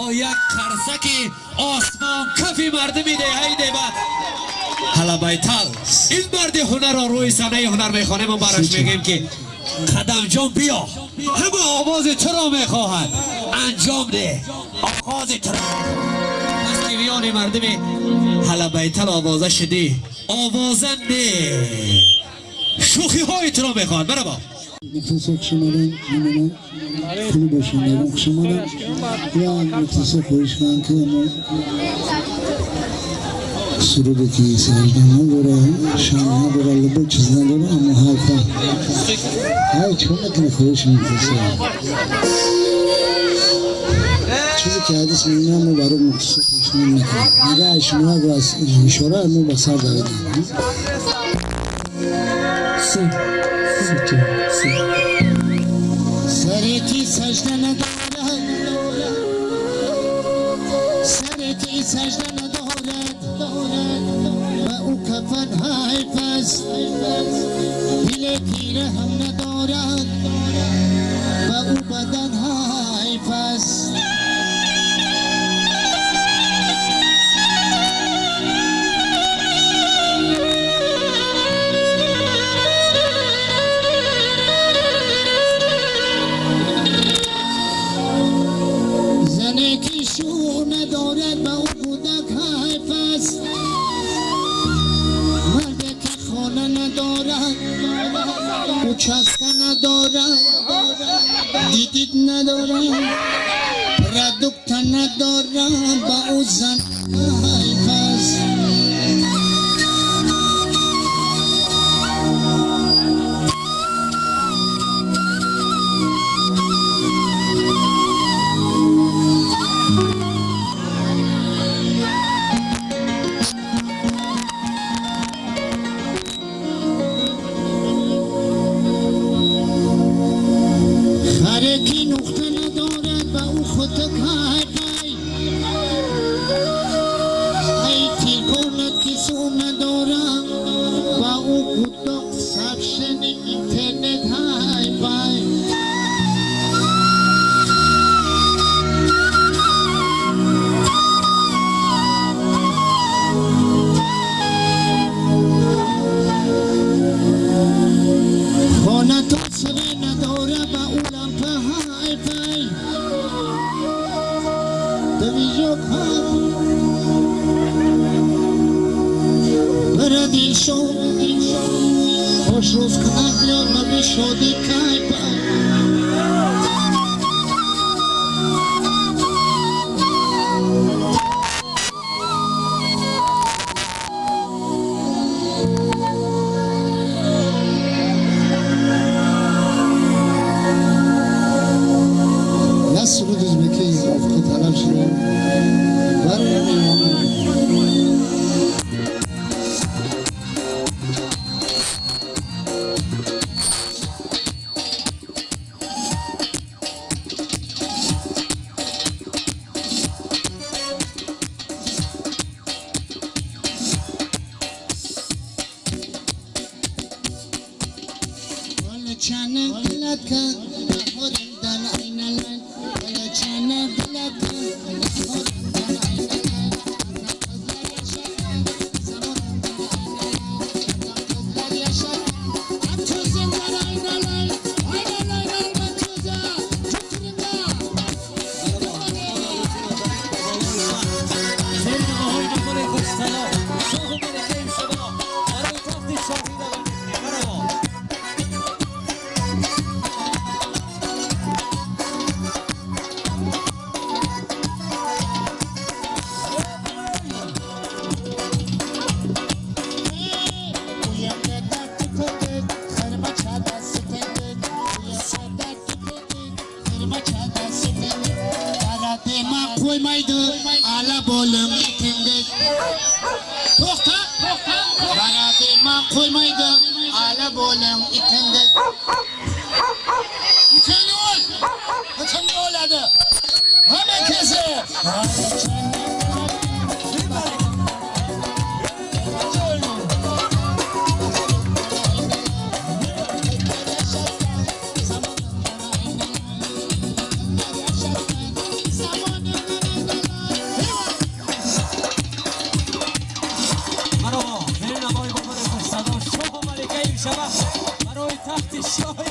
با یک قرصک آسمان کفی مردمی ده ای ده حالا بیتال این مرد هنر را روی صحنه هنر میخوانیم و براش میگیم که قدم جان بیا، همه آواز تو را میخواهد انجام ده، آغاز تو را. پس که میان مردم حالا بیتال آوازه شدی، آوازنده شوخی های تو را میخواهد. برابا مختصر خوش آمدن، میمونم خیلی باشندگان خوش آمدن و مختصر خواهش کنم که ما суруде ки сажда надора, шан надора, любой чиз надора, аммо ҳарфа ҳай чикор мекунӣ, хоҳиш мухлисо чизе ки ҳадис мемонад мо барои мухлисо пешниҳод мекунем. Мега шумо аз ишора мо ба сар давидем. Саре ки сажда надорад, саре ки сажда надорад, ба ӯ кафан ҳайф аст, диле тира ҳам надорад, ба ӯ бадан ҳайф аст. زنی که شو ندارد به او کودک حیف است، مردی که خانه ندارد، участка ندارد، دیدید ندارد، продукта ندارد، به او زن حیف است. خره که نقطه ندارد به او خودک حیف ای تلفنت که سو ندارد، به او کودک سبشن اینترنت حیف. خانه تا سره نداره به او لامپه حیف، دویژوک حیف بره دل شو خوش روز کند بیاد لبی شادی کیف. суруд узбеки мувофиқи талаб шуда барои меҳмонон. Qo'ymaydi ala bo'lim itindik. To'xta, Baradema qo'ymaydi ala bo'lim itindik. Itingni o'l, itingni o'ladi. Hamma kesi. Бахти шоҳи.